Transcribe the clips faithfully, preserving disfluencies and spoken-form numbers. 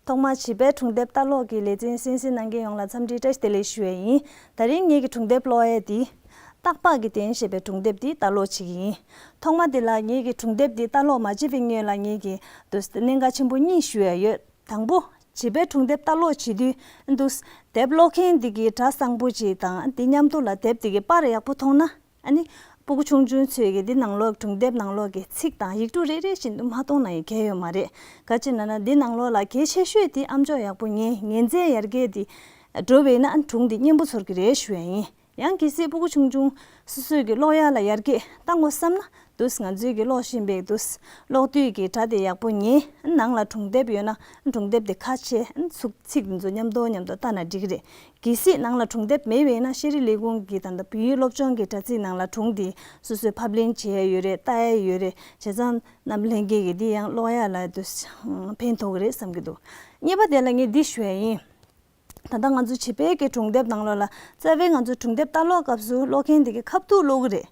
ཐོག་མར་བྱིས་པའི་སྒྲུང་དེབ་ལྟ་ཀློག་གི་ལེ་ཚན་གསན་གཟིགས་གནང་མཁན་ཡོངས་ལ་འཚམས་འདྲི་བཀྲ་ཤིས་བདེ་ལེགས་ཞུ་ཡས་ཡིན། དེ་རིང་ངེད་ཀྱི་སྒྲུང་དེབ་ཀློག་ཡས་འདི། རྟག་པ་གི་རྟེན་ཞེས་པའི་སྒྲུང་དེབ་འདི་ལྟ་ཀློག་བྱེད་ཀྱི་ཡིན། ཐོག་མ་དེ་ལ་ངེད་ཀྱི་སྒྲུང་དེབ་འདི་ལྟ་ཀློག་མ་བྱེད་པའི་སྔོན་ལ་ངེད་ཀྱིས་འདུག་སེ་གནད་འགག་ཆེན་པོ་གཉིས་ཞུ་ཡས་ཡོད། དང་པོ། བྱིས་པའི་སྒྲུང་དེབ་ལྟ་ཀློག་བྱེད་དུས་འདུག་སེ་དེབ་ཀློག་མཁན་འདི་གི་སྒྲ་གཙང་པོ་ཅིག་དང་འདི་མཉམ་དུ་ལ་དེབ་འདི་གི་པར་ཡག་པོ་མཐོང་ན། ཨ་ནི། སྤུ་གུ་ཆུང་ཆུང་ཚོས་ཀྱིས་འདི་ནང་ལོགས་སྒྲུང་དེབ་ནང་ལོགས་ཀྱི་ཚིག་དང་ཡིག་འབྲུ་རེ་རེ་བཞིན་དུ་མ་མཐོང་ན་ཡང་གལ་ཡོད་མ་རེད། ག་ཅི་ན་ན་འདི་ནང་ལོགས་ལ་གལ་ཆེ་ཤོས་དེ་ཨམ་ཅོག་ཡག་པོ་ཉན་ཉན་ཚད་ཡར་རྒྱས་དེ་འགྲོ་བས་ན་སྒྲུང་འདི་སྙན་པོ་ཚོར་གྱི་རེད་ཞུ་ཡ་ཡིན། ཡང་གལ་སྲིད་སྤུ་གུ་ཆུང་ཆུང་སོ་སོས་ཀྱི་ཀློག་ཡ་ལ་ཡར་རྒྱས་བཏང་དགོས་བསམ་ན་འདུག་སེ་ང་ཚོས་ཀྱི་ཀློག་བཞིན་པའི་འདུག་སེ་ཀློག་དུས་ཀྱི་སྒྲ་དེ་ཡག་པོ་ཉན། ནང་ལ་སྒྲུང་དེབ་ཡོད་ན་སྒྲུང་དེབ་དེ་ཁ་ཕྱེ་ཚུགས་ཚིག་འདི་ཚོ་མཉམ་དུ་མཉམ་དུ་ལྟ་ན་འགྲིག་གི་རེད། གལ་སྲིད་ནང་ལ་སྒྲུང་དེབ་མེད་པས་ན་ཤེས་རིག་ལས་ཁུངས་ཀྱི་ད་ལྟ་བོད་ཡིག་སློབ་སྦྱོང་གི་དྲ་ཚིགས་ནང་ལ་སྒྲུང་འདི་སོ་སོས་ཕབ་ལེན་བྱེད་ཡ་ཡོད་རེད། ལྟ་ཡ་ཡོད་རེད། བྱས་ཙང་རྣམ་པ་ལྷན་རྒྱས་ཀྱིས་འདི་ཡང་ཀློག་ཡ་ལ་དུ་ཕན་ཐོགས་ཀྱི་རེད་བསམ་གྱི་འདུག་གཉིས་པ་དེ་ལ་ངས་འདི་ཞུ་ཡ་ཡིན། ད་ལྟ་ང་ཚོ་བྱིས་པའི་གི་སྒྲུང་དེབ་ནང་ལོགས་ལ་རྩ་བའི་ང་ཚོ་སྒྲུང་དེབ་ལྟ་ཀློག་སྐབས་སུ་ཀློག་མཁན་དེ་གི་ཁ་ཐུག་ཀློག་གི་རེད།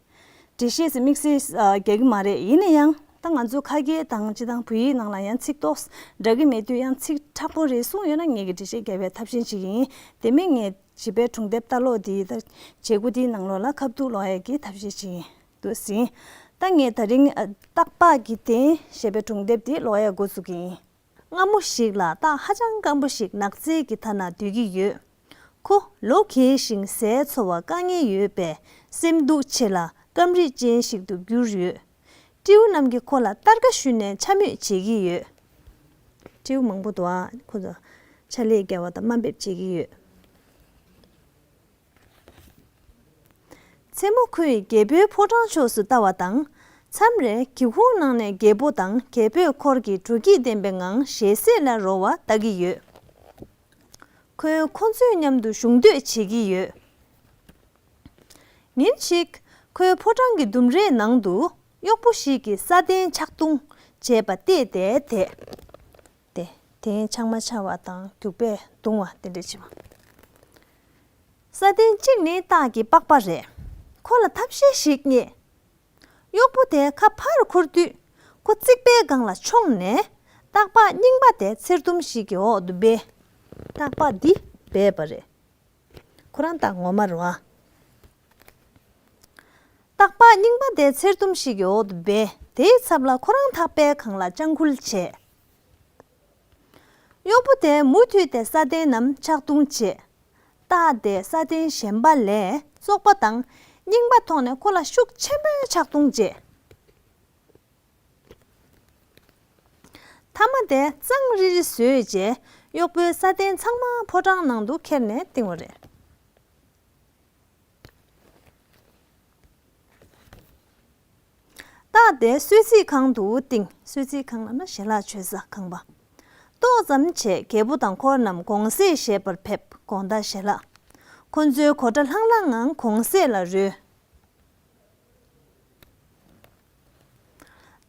འགྲེལ་བཤད་ཟེར་དམིགས་བསལ་རྒྱག་གི་མ་རེད། ཡིན་ན་ཡང་ད་ང་ཚོ་ཁ་སྐད་དང་སྤྱི་དང་བོད་ཡིག་ནང་ལ་ཡང་ཚིག་ཏོག་འདྲ་གི་མེད་དུས་ཡང་ཚིག་མཁྲེགས་པོ་རེ་ཟུང་ཡོད་ན་ངེད་ཀྱིས་འགྲེལ་བཤད་རྒྱག་པའི་ཐབས་ཤེས་བྱེད་ཀྱི་ཡིན། དེ་མིན་ངས་བྱིས་པའི་སྒྲུང་དེབ་ལྟ་ཀློག་དེའི་ད་བྱེད་སྒོ་དེའི་ནང་ལོགས་ལ་ཁ་ཐུག་ཀློག་ཡས་ཀྱི་ཐབས་ཤེས་བྱེད་ཀྱི་ཡིན། འདུག་ཟིན། ད་ངས་དེ་རིང་རྟག་པ་གི་རྟེན་ཞེས་པའི་སྒྲུང་དེབ་དེ་ཀློག་ཡས་འགོ་འཛུགས་ཀྱི་ཡིན། སྔ་མོ་ཞིག་ལ་སྟག་ཧ་ཅང་སྐམ་པོ་ཞིག་ནགས་ཚལ་གྱི་མཐའ་ན་སྡོད་ཀྱི་ཡོད། ཁོ་ལོ་རྒས་ཤིང་ཟས་འཚོ་བར་དཀའ་ངལ་ཡོད་པས་སེམས་སྡུག་ཆེ་ལ་སྐམ་རིད་ཅན་ཞིག་ཏུ་གྱུར་ཡོད། སྤྲེའུ་རྣམས་ཀྱིས་ཁོ་ལ་སྟར་ཀ་གཞུས་ནས་འཕྱ་སྨོད་བྱེད་ཀྱི་ཡོད། སྤྲེའུ་མང་པོ་འདུག་ཨ། ཁོ་ཚོ་ཕྱག་ལས་རྒྱག་པ་དང་དམའ་འབེབས་བྱེད་ཀྱི་ཡོད། མཚན་མོ་ཁོས་རྒྱལ་པོའི་ཕོ་བྲང་ཕྱོགས་སུ་ལྟ་བ་དང་། མཚམས་རེ་སྒེའུ་ཁུང་ནང་ནས་རྒྱལ་པོ་དང་རྒྱལ་པོའི་འཁོར་གྱིས་དྲོ་སྐྱིད་ལྡན་པའི་ངང་ཞལ་ཟས་ལ་རོལ་བ་ལྟ་གི་ཡོད། ཁོས་ཁོ་ཚོའི་མཉམ་དུ་བཞུགས་འདོད་བྱེད་ཀྱི་ཡོད། ཉིན་ཞིག་ཁོའི་ཕོ་བྲང་གི་ལྡུམ་རའི་ནང་དུ་གཡོག་པོ་ཞིག་གིས་ས་གདན་ཕྱག་རྡུང་བྱས་པ་བལྟས་ཏེ་དེད། དེ་གདན་ཕྱགས་མ་ཕྱར་བ་དང་རྒྱུག་པས་རྡུང་བ་དེ་འདྲ་བྱེད་པ། ས་གདན་གཅིག་ནི་སྟག་གི་པགས་པ་རེད། ཁོ་ལ་ཐབས་ཤེས་ཤིག་རྙེད། གཡོག་པོ་དེ་ཁ་ཕར་འཁུར་དུས་ཁོ་རྩིག་པའི་སྒང་ལ་མཆོངས་ནས་སྟག་པགས་རྙིང་པ་དེ་ཚེར་ཟླུམ་ཞིག་གི་འོག་ཏུ་སྦས། སྟག་པགས་འདི་སྦས་པ་རེད། ཁོ་རང་སྟག་ངོ་མ་རེད་བ། སྟག་པགས་རྙིང་པ་དེ་ཚེར་ཟླུམ་ཞིག་གི་འོག་ཏུ་སྦས། དེའི་ཚབ་ལ་ཁོ་རང་ཐག་པའི་སྒང་ལ་སྤྱང་ཁུལ་བྱས། གཡོག་པོ་དེས་མུ་མཐུད་དེ་ས་གདན་ནམ་ཕྱག་རྡུང་བྱས། སྟག་དེས་ས་གདན་གཞན་པ་ལས་བཙོག་པ་དང་རྙིང་པ་མཐོང་ནས་ཁོ་ལ་ཤུགས་ཆེན་པོས་ཕྱག་རྡུང་བྱས། མཐའ་མ་དེ་གཙང་རི་རི་བཟོས་རྗེས་གཡོག་པོས་ས་གདན་ཚང་མ་ཕོ་བྲང་ནང་དུ་ཁྱེར་ནས་བཏིང་བ་རེད། སྟག་དེ་གསོལ་ཚིགས་ཁང་དུ་བཏིང་། གསོལ་ཚིགས་ཁང་ལབ་ན་ཞལ་ལག་མཆོད་ས་ཁང་པ། ཏོག་ཙམ་བྱས་རྒྱལ་པོ་དང་འཁོར་རྣམས་དགོང་ཟས་བཞེས་པར་ཕེབས། དགོང་དག་ཞལ་ལག་ཁོ་ཚོའི་མགོ་སྐྲ་ལྷང་ལྷང་ངང་དགོང་ཟས་ལ་རོལ།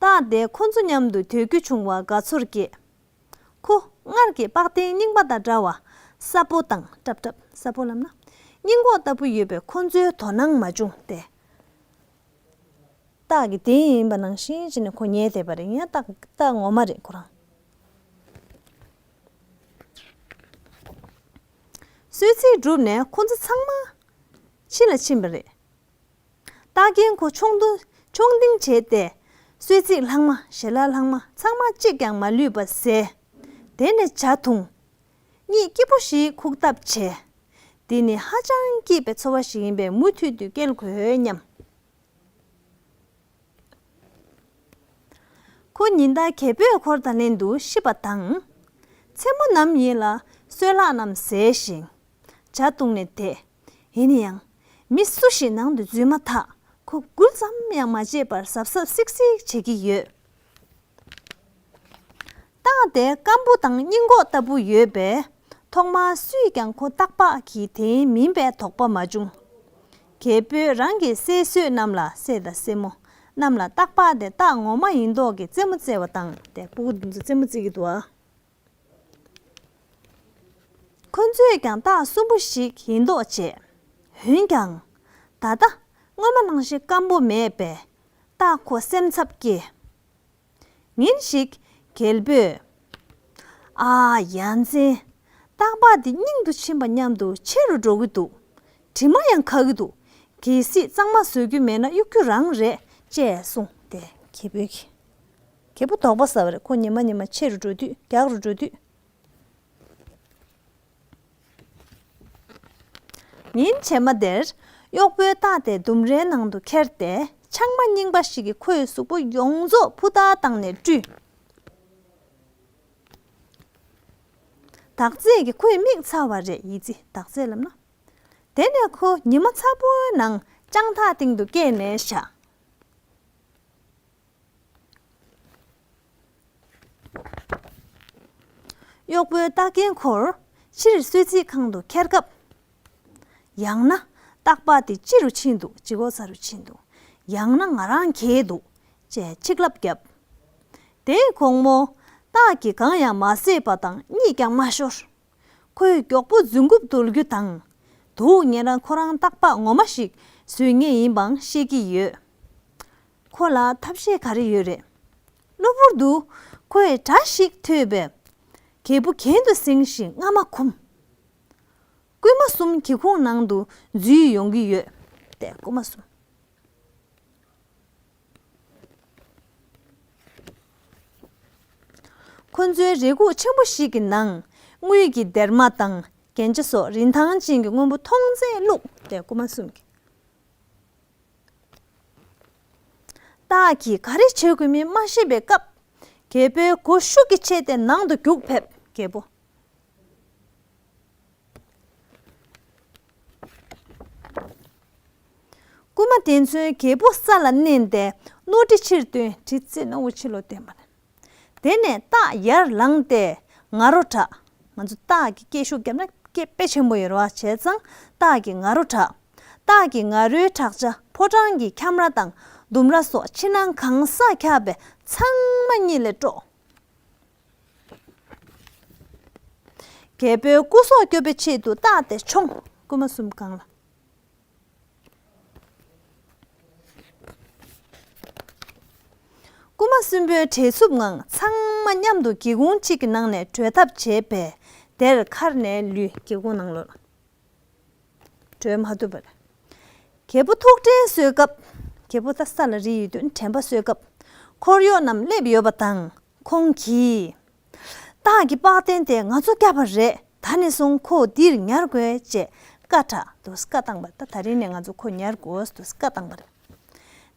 སྟག་དེ་ཁོ་ཚོ་མཉམ་དུ་སྡོད་རྒྱུ་བྱུང་བར་དགའ་ཚོར་སྐྱེས། ཁོ་སྔར་གྱི་པགས་གདན་རྙིང་པ་དང་འདྲ་བར་སྲབ་པོ་དང་སྲབ་སྲབ། སྲབ་པོ་ལབ་ན་སྙིང་གོག་ལྟ་བུ་ཡོད་པས་ཁོ་ཚོའི་དོ་སྣང་མ་བྱུང་སྟེ། སྟག་གི་གདན་ཡིན་པ་ནང་བཞིན་བྱས་ནས་ཁོ་ཉལ་བསྡད་པ་རེད། ཡང་སྟག་སྟག་ངོ་མ་རེད་ཁོ་རང་། གསོལ་ཚིགས་གྲུབ་ནས་ཁོ་ཚོ་ཚང་མ་ཕྱི་ལ་ཕྱིན་པ་རེད། སྟག་རྒན་ཁོ་མཆོང་དུ་མཆོང་ལྡིང་བྱས་ཏེ། གསོལ་ཚིགས་ལྷག་མ་ཞལ་ལག་ལྷག་མ་ཚང་མ་གཅིག་ཀྱང་མ་ལུས་པ་བཟས། དེ་ནས་ཇ་འཐུང་། གཉིད་སྐྱིད་པོ་ཞིག་ཁུག་ཐབས་བྱས། འདི་ནི་ཧ་ཅང་སྐྱིད་པའི་འཚོ་བ་ཞིག་ཡིན་པས་མུ་མཐུད་དུ་སྐྱེལ་དགོས་སྙམ། ཁོ་ཉིན་ལྟར་རྒྱལ་པོའི་འཁོར་དང་ལྷན་དུ་ཤི་བ་དང་། མཚན་མོ་ནམ་ཡིན་ལ་སོལ་ལག་རྣམས་བཟས་ཤིང་། ཇ་བཏུང་ནས་བསྡད། ཡིན་ན་ཡང་། མི་སུ་ཞིག་ནང་དུ་འཛུལ་མ་ཐག་ཁོ་འགུལ་ཙམ་ཡང་མ་བྱེད་པར་གཟབ་གཟབ་སིག་སིག་བྱེད་ཀྱི་ཡོད། སྟག་དེ་སྐམ་པོ་དང་སྙིང་གོག་ལྟ་བུ་ཡོད་པས། ཐོག་མར་སུས་ཀྱང་ཁོ་སྟག་པགས་ཀྱི་དེ་མིན་པའི་དོགས་པ་མ་བྱུང་། རྒྱལ་པོས་རང་གི་སྲས་གསོས་རྣམས་ལ། སྲས་དང་སྲས་མོ་རྣམས་ལ་སྟག་པགས་དེ་སྟག་ངོ་མ་ཡིན་མདོག་གི་རྩེད་མོ་རྩེ་བ་དང་། དེ་སྤུ་གུ་འདི་ཚོ་རྩེད་མོ་རྩེ་གི་འདུག་ཨ། ཁོ་ཚོས་ཀྱང་སྟག་གསོན་པོ་ཞིག་ཡིན་མདོག་བྱས། འོན་ཀྱང་། ད་ལྟ་སྔོན་མ་ནང་བཞིན་སྐམ་པོ་མེད་པས། སྟག་ཁོ་སེམས་འཚབ་སྐྱེས། ཉིན་ཞིག་རྒྱལ་པོས། ཨ་ཡ་མཚན། སྟག་ལྤགས་འདི་སྙིང་དུ་ཕྱིན་པ་མཉམ་དུ་ཆེ་རུ་འགྲོ་གི་འདུག་དྲི་མ་ཡང་ཁ་གི་འདུག་གལ་སྲིད་གཙང་མ་བཟོ་རྒྱུ་མེད་ན་གཡུག་རྒྱུ་རང་རེད་ཅེས་གསུངས་ཏེ། རྒྱལ་པོས། རྒྱལ་པོ་དོགས་པ་ཟ་བ་རེད། ཁོ་ཉི་མ་ཉི་མ་ཆེ་རུ་འགྲོ་དུས། རྒྱགས་རུ་འགྲོ་དུས། ཉིན་རྗེས་མ་དེར། གཡོག་པོས་སྟག་དེ་ལྡུམ་རའི་ནང་དུ་ཁྱེར་ཏེ། ཆང་མ་རྙིང་པ་ཞིག་གིས་ཁོའི་གཟུགས་པོ་ཡོངས་རྫོགས་ཕུ་ཐག་བཏང་ནས་བཀྲུས། དག་ཚད་ཀྱིས་ཁོའི་མིག་ཚ་བ་རེད། ཡི་ཙི། དག་ཚད་ལབ་ན། དེ་ནས་ཁོ་ཉི་མ་ཚ་པོའི་ནང་ལྕང་ཐག་སྟེང་དུ་བཀལ་ནས་བཞག་གཡོག་པོས་སྟག་རྒན་ཁོར་ཕྱིར་གསོད་རྩིས་ཁང་དུ་ཁྱེར་སྐབས། ཡང་ན་སྟག་ལྤགས་དེ་ཅི་རུ་ཕྱིན་འདུག་ཇི་གོ་ས་རུ་ཕྱིན་འདུག་ཡང་ན་ང་རང་གྱེས་འདུག་ཅེས་ཆིག་ལབ་བརྒྱབ། དེའི་དགོང་མོ། སྟག་གིས་གང་ཡང་མ་ཟོས་པ་དང་གཉིད་ཀྱང་མ་ཤོར། ཁོས་མགྱོགས་པོ་རྫུན་རྐུབ་བརྡོལ་རྒྱུ་དང་། དུག་ཉེ་རང་ཁོ་རང་སྟག་ལྤགས་ངོ་མ་ཞིག་བཟོས་ངེས་ཡིན་པའང་ཤེས་ཀྱི་ཡོད། ཁོ་ལ་ཐབས་ཤེས་ག་རེ་ཡོད་རེད། གློ་བུར་དུ་ཁོས་སྒྲ་ཞིག་ཐོས་པས། རྒྱལ་པོ་གྱེན་དུ་བསྲིངས་ཤིང་རྔ་མ་འཁུམས། རྐུན་མ་གསུམ་སྒེའུ་ཁུང་ནང་དུ་འཛུལ་ཡོང་གི་ཡོད། ཏེ་རྐུན་མ་གསུམ། ཁོ་ཚོའི་རེ་སྒུག་ཆེན་པོ་ཞིག་གི་ནང་། དངུལ་གྱི་སྡེར་མ་དང་རྒྱན་ཆ་སོགས་རིན་ཐང་ཅན་གྱི་དངོས་པོ་མཐོང་ཚད་བླུགས་ཏེ། རྐུན་མ་གསུམ་གྱིས། སྟག་གིས་ག་རེ་བྱེད་དགོས་མིན་མ་ཤེས་པའི་སྐབས། རྒྱལ་པོའི་སྒོ་ཤུགས་ཀྱིས་ཕྱེས་ཏེ་ནང་དུ་རྒྱུགས་ཕེབས། རྒྱལ་པོ། རྐུན་མ་དེ་ཚོས་རྒྱལ་པོ་ས་ལ་མནན་ཏེ་རྣོ་གྲི་ཕྱིར་བཏོན། གྲི་རྩེ་རྣོ་བོ་ཕྱི་ལོགས་བཏོན་པ་རེད། དེ་ནས་སྟག་ཡར་ལངས་ཏེ། ང་རོ་གྲགས། ང་ཚོ་སྟག་གི་སྐད་ཤུགས་བརྒྱབ་ན་སྐད་དཔེ་ཆེན་པོ་ཡོད་རེད་བ། བྱས་ཙང་སྟག་གི་ང་རོ་གྲགས། སྟག་གི་ང་རོའི་བྲག་ཆ་ཕོ་བྲང་གི་ཁྱམས་ར་དང་ལྡུམ་ར་སོགས་ཕྱི་ནང་གང་སར་ཁྱབ་པས་ཚང་མ་གཉིད་ལས་དཀྲོགས། རྒྱལ་པོའི་སྐུ་སྲོག་སྐྱོབ་པའི་ཆེད་དུ་སྟག་དེ་མཆོངས། རྐུན་མ་གསུམ་སྒང་ལ། རྐུན་མ་གསུམ་པོའི་བྲེལ་འཚུབ་ངང་ཚང་མ་མཉམ་དུ་སྒེའུ་ཁུང་གཅིག་གི་ནང་ནས་བྲོས་ཐབས་བྱས་པས། དེར་མཁར་ནས་ལུས། སྒེའུ་ཁུང་ནང་ལོགས་ལ་བྲོས་མ་ཐུབ་པ་རེད། རྒྱལ་པོ་ཐུགས་དྲན་གསོས་སྐབས། རྒྱལ་པོ་ད་ས་ལ་རིལ་ཡོད་དུས་དྲན་པ་གསོས་སྐབས། འཁོར་གཡོག་རྣམས་སླེབས་ཡོད་པ་དང་། ཁོང་གིས། སྟག་གི་པགས་གདན་དེ་ང་ཚོ་བསྐྱབས་པ་རེད། ད་ནས་བཟུང་ཁོ་འདིར་ཉར་དགོས་ཅེས་བཀའ་བསྒྲགས། འདུག་སེ་བཀའ་བཏང་པ། ད་ད་རིང་ནས་ང་ཚོ་ཁོ་ཉར་དགོས། འདུག་སེ་བཀའ་བཏང་པ་རེད།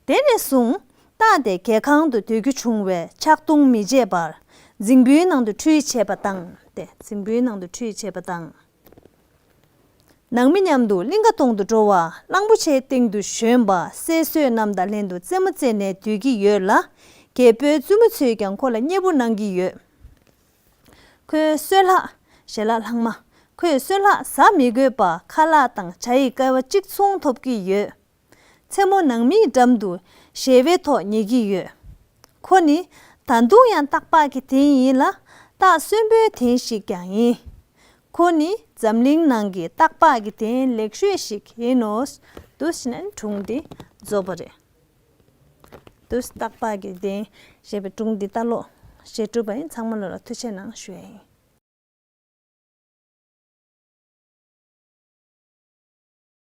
དེ་ནས་བཟུང་སྟག་དེ་རྒྱལ་ཁང་དུ་སྡོད་རྒྱུ་བྱུང་བས་ཕྱག་རྡུང་མི་བྱེད་པར་རྫིང་བུའི་ནང་དུ་ཁྲུས་བྱེད་པ་དང་། ཏེ་རྫིང་བུའི་ནང་དུ་ཁྲུས་བྱེད་པ་དང་། ནང་མི་མཉམ་དུ་གླིང་ཀ་གཏོང་དུ་འགྲོ་བ། གླང་པོ་ཆེའི་སྟེང་དུ་ཞོན་པ། སྲས་བསོད་ནམས་དང་ལྷན་དུ་རྩེད་མོ་རྩེས་ནས་སྡོད་ཀྱི་ཡོད་ལ། རྒྱལ་པོའི་བཙུན་མོ་ཚོས་ཀྱང་ཁོ་ལ་མཉེས་པོ་གནང་གི་ཡོད། ཁོའི་སོལ་ལྷག་ཞལ་ལག་ལྷག་མ། ཁོས་སོལ་ལྷག་ཟ་མི་དགོས་པ་ཁ་ལག་དང་ཇ་ཡི་ཀ་བ་གཅིག་མཚུངས་ཐོབ་ཀྱི་ཡོད། མཚན་མོ་ནང་མིའི་འགྲམ་དུ་ཞལ་པའི་ཐོག་ཉལ་གྱི་ཡོད། ཁོ་ནི་ད་དུང་ཡང་སྟག་ལྤགས་ཀྱི་གདན་ཡིན་ལ། སྟག་གསོན་པོའི་གདན་ཞིག་ཀྱང་ཡིན། ཁོ་ནི་འཛམ་གླིང་ནང་གི་སྟག་ལྤགས་ཀྱི་གདན་ལེགས་ཤོས་ཤིག་ཡིན་ནོ། འདུག་སེ་ནས་སྒྲུང་འདི་རྫོགས་པ་རེད། འདུག་སེ་སྟག་ལྤགས་ཀྱི་གདན་ཞེས་པའི་སྒྲུང་འདི་ལྟ་ཀློག་ཞེས་གྲུབ་པ་ཡིན། ཚང་མ་ལོ་ལ་ཐུགས་རྗེ་གནང་ཞུ་ཡ་ཡིན།